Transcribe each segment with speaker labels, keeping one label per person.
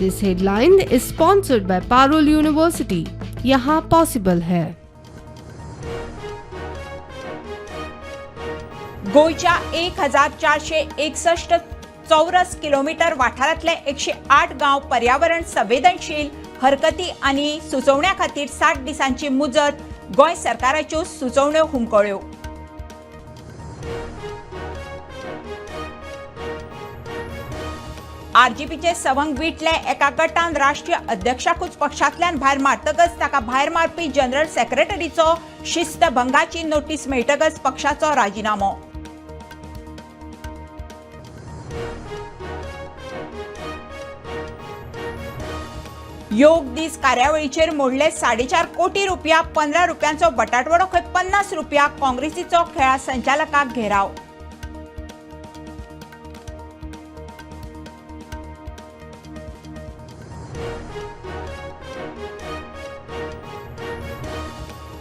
Speaker 1: This headline is sponsored by Parul University. यहाँ possible है।
Speaker 2: गोंयच्या 1461 चौरस किलोमीटर वाठारांतले 108 गांव पर्यावरण संवेदनशील हरकती आनी सुचोवण्या खातीर 60 दिसांची मुजत. गोंय सरकाराच्यो सुचोवण्यो हुमकळ्यो. आरजीपीचे सवंग विटले एका गटान राष्ट्रीय अध्यक्षाकूच पक्षांतल्यान भायर मारतकच ताका भायर मारपी जनरल सेक्रेटरीचो शिस्तभंगाची नोटीस मेळटकच पक्षाचो राजिनामो. योग दीस कार्यावळीचेर मोडले 4.5 कोटी रुपया. 15 रुपयांचो बटाटवडो खंय 50 रुपया. काँग्रेसीचो खेळा संचालकाक घेराव.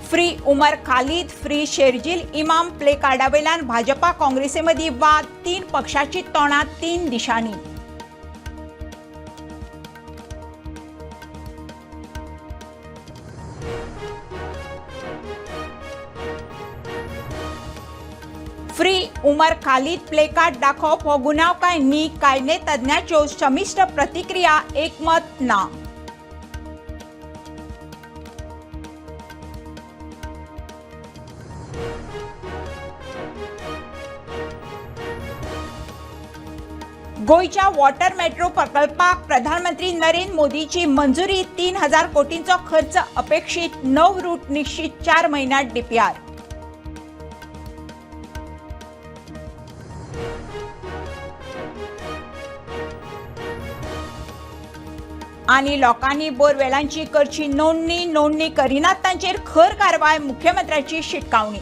Speaker 2: फ्री उमर खालिद, फ्री शेरजील इमाम प्ले कार्डावेल्यान भाजपा काँग्रेसीमदीं वाद. 3 पक्षाची तोंडां 3 दिशांनी. फ्री उमर खालिद प्लेकार्ड दाखोवप हो गुन्यांव काय न्ही, कायदे तज्ञाच्यो संमिश्र प्रतिक्रिया, एकमत ना. गोंयच्या वॉटर मेट्रो प्रकल्पाक प्रधानमंत्री नरेंद्र मोदीची मंजुरी. 3000 कोटींचो खर्च अपेक्षित. 9 रूट निश्चित, 4 म्हयन्यांत डीपीआर. आनी लोकांनी बोरवेलांची करची नोंदणी. नोंदणी करिनात तांचेर खर कारवाय, मुख्यमंत्र्याची शिटकावणी.